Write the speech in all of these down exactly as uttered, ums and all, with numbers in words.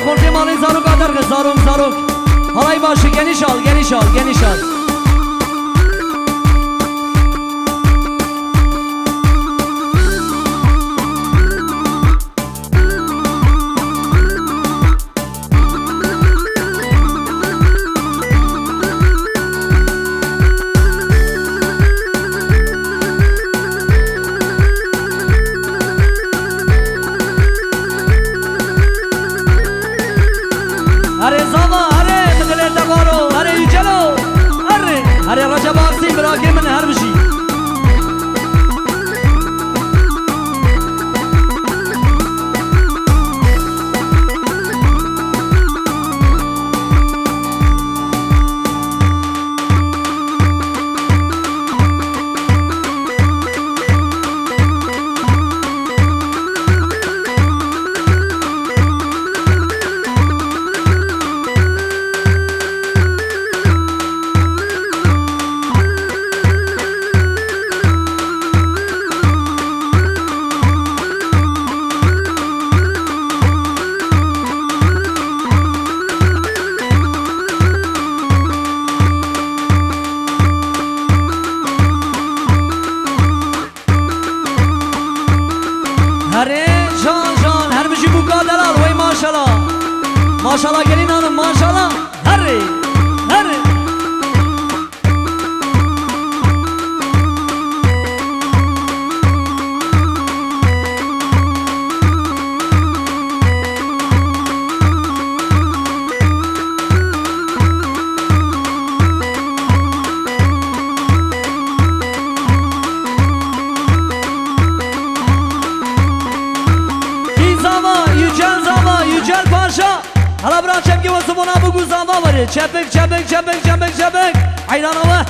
Xortê malê zaroka derxe, zarok, zarok. Halay baş, genîş al, genîş al, genîş al. Erê zava, erê, dixilê te baro, erê Yücelo, erê, erê Recep Aksî, birakê min her bijî. Herê can can, her bijî bûka delal, wey maşala. Maşala gelîn hanım, maşala. Herê, herê. Kî zava, Yücel zava, Yücel Paşa. Hala bira çepkê we zibona bigû zava werê. Çepik, çepik, çepik, çepik, çepik. Heyrana we.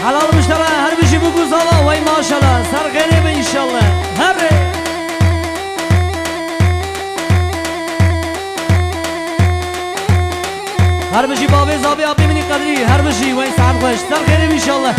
Helal biştara, her bijî bû ku zava, wey maşallah, ser xêrê be înşallah. Herê. Her bijî bavê zavê apê min î qedrî, her bijî, wey saet xweş, ser xêrê be înşallah.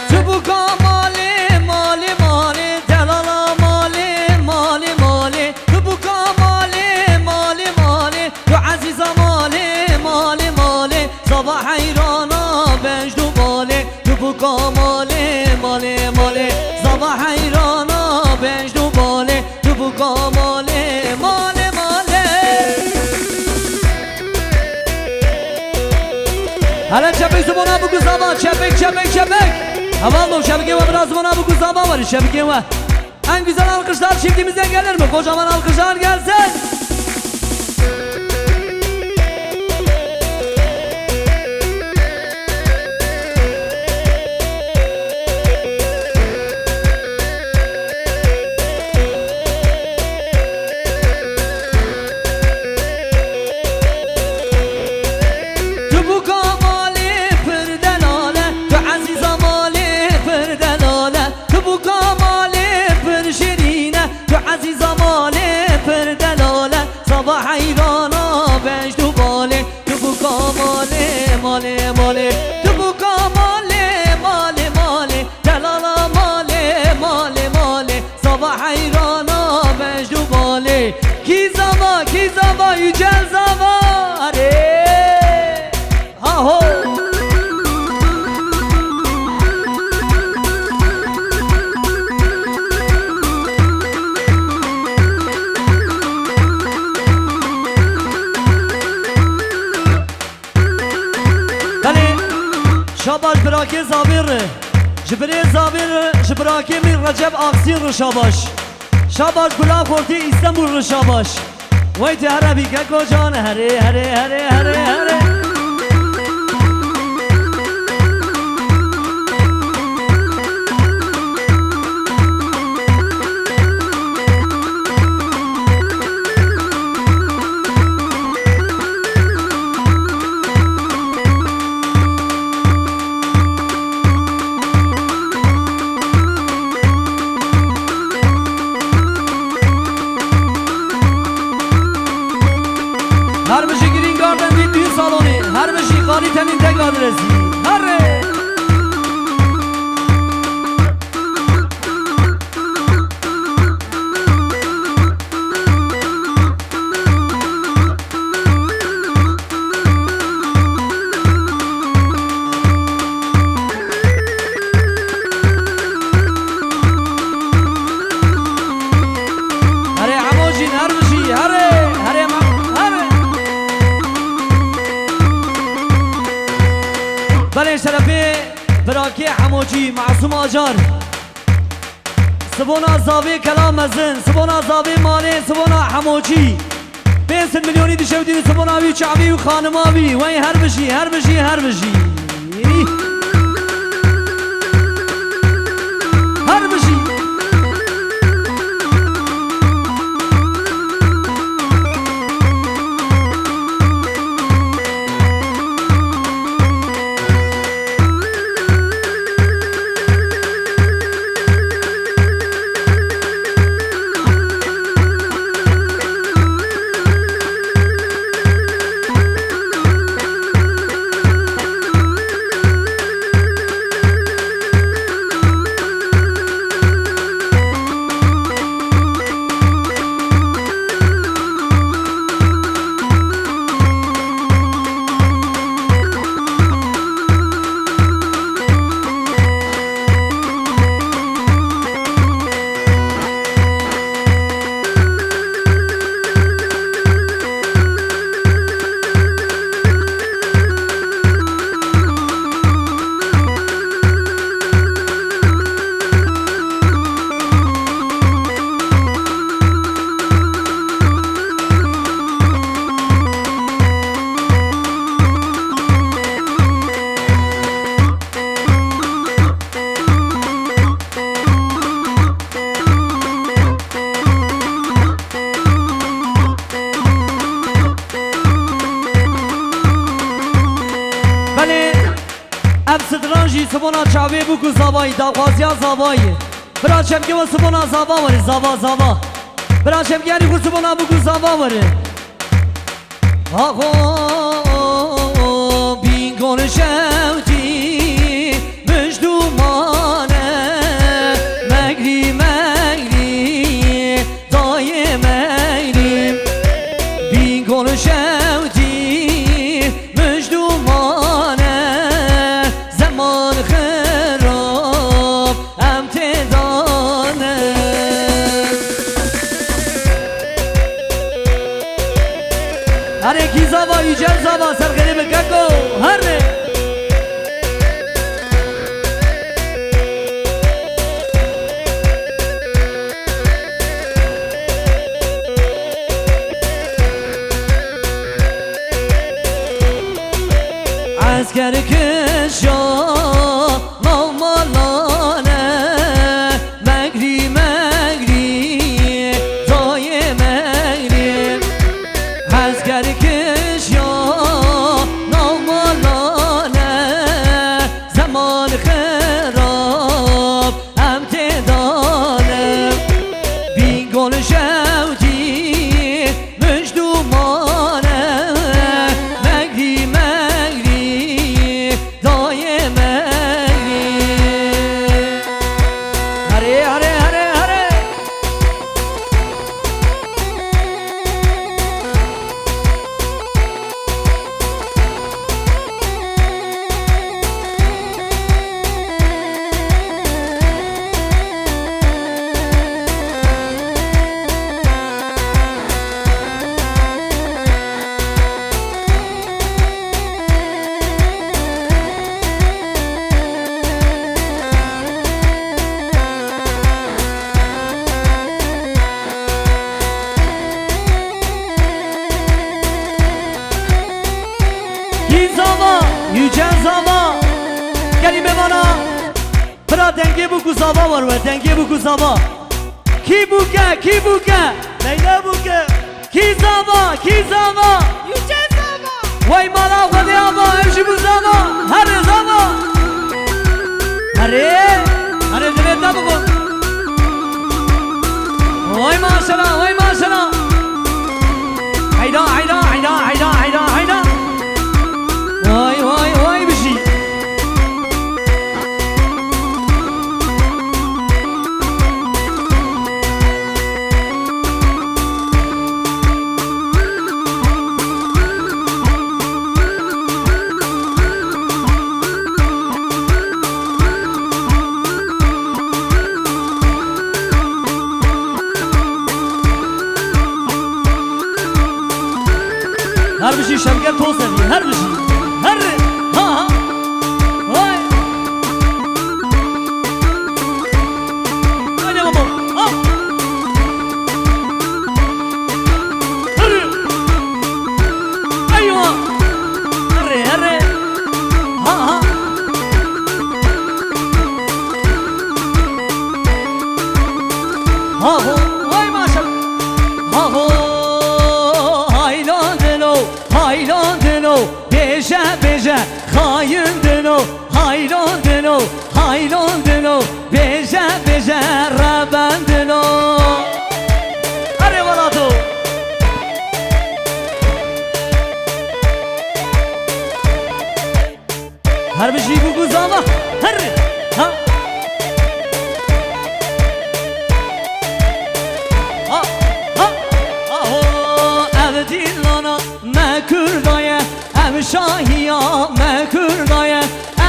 Tu buka malê, malê, malê, delala malê, malê, malê. Tu buka malê, malê, malê, tu ezîza malê, malê, malê. Zava heyrana benc du balê, tu buka malê, malê, malê. Zava heyrana benc du balê, tu buka malê, malê, malê. Hele çepik zibona bû ku zava, çepik, çepik, çepik. Heval dom, çepikê we bira zibona bû ku zava werî, çepikê we. En güzel alkışlar çiftimize gelir mi? Kocaman alkışlar gelsin. Îrana Mecnû Balê. Kî zava, kî zava, Yücel zava. Arê. Aho. Belê, şabaş birakê Zavê re. Ji birê Zavê re, ji birakê min Recep Aksî re şabaş. Şabaş Gula Xortî Îstenbul re şabaş. Wey tu here bî keko can, herê, herê, herê, herê, herê. Her bijî Green Garden Düğün Salonu, her bijî Xalî Temîm Dek adresî. Herê! Herê Hemocîn, her bijî, herê, herê ma-, herê. Belê şerefê birakê Hemocî, Masûm Acar. Sibona zavê kela mezin, sibona zavê malê, sibona Hemocî. Pênc sed milyonî dişewitîne sibona wî, çavê wî, xanima wî. Wey her bijî, her bijî, her bijî. Her bijî. Belê, ev sidran jî sibona çavê bû ku zavayî, daxwaziya zavayî. Bira çemkê we sibona zava were, zava, zava. Bira çemkê yanî xwe sibona bû ku zava were. Aho, bîngol şewtî, mij dûmane, megrî, megrî, dayê megrî. Bîngol şewtî, mij dûmane, zeman xirab. Em têdane. Herê kî zava, Yücel zava, ser xêrê bi keko. Herê. Esker kişa Malmalane, megrî, megrî, dayê megrî. Esker kişa, malmalane, zeman xirab, em têdane. Bîngol şewtî, mij dûmane, megrî, megrî, dayê megrî. Herê, herê, herê, herê. Dengê bûk û zava war we, dengê bûk û zava. Kî bûke, kî bûke? Leyla bûke. Kî zava, kî zava? Yüce zava. Wey mala Xwedê ava, ev jî bû zava. Herê zava. Herê, herê divê te bixwe. Wey maşela, wey maşela. Heyda, heyda, heyda, heyda, heyda, heyda. Vay, vay, vay bijî. Her bijî Şevket Toz Her bijî. Her. Ha, ha. Vay. Haydi baba. Ha. Her. Eyvah. Her, her. Ha, ha. Ha, ho. Vay maşallah. Ha, ho. Haylo dilo. Haylo dilo, bêje, bêje, xayin dilo, haylo dilo, haylo dilo, bêje, bêje, reben dilo. Erê welato. Her bijî bûk û zava. Her. Ha. Ha. Ha. Aho. Ev dîlana me Kurda ye. Ev şahiya me Kurda ye.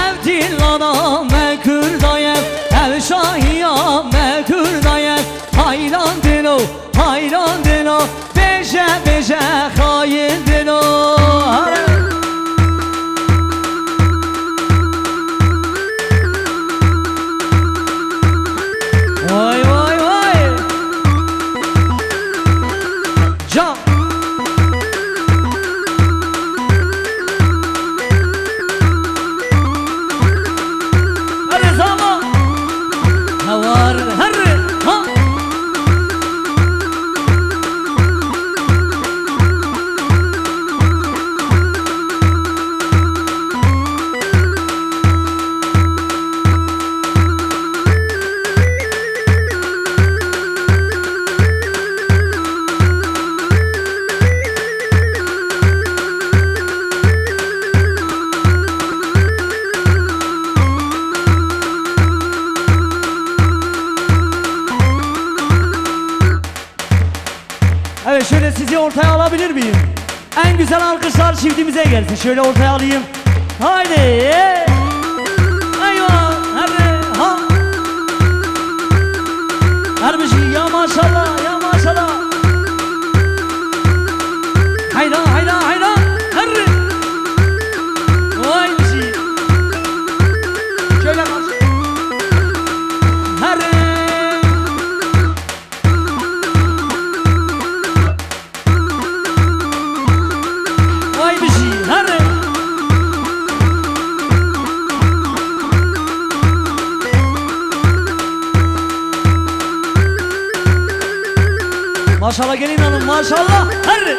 Ev dîlana me Kurda ye. Ev şahiya me Kurda ye. Hayran dilo, hayran dilo. Bêje, bêje, xayîn dilo. Hare. Vay, vay, vay. Can. Hare zama. Hawar, hare. Ha. Evet, şöyle sizi ortaya alabilir miyim? En güzel alkışlar çiftimize gelsin. Şöyle ortaya alayım. Haydi. Eyvah. Hadi. Ha. Her bir şey. Ya maşallah. Ya maşallah. Hayda, hayda, hayda. Hadi. Vay bir şey. Şöyle karşı. Hadi. Vay bijî, here. Maşallah gelin hanım, maşallah. Here.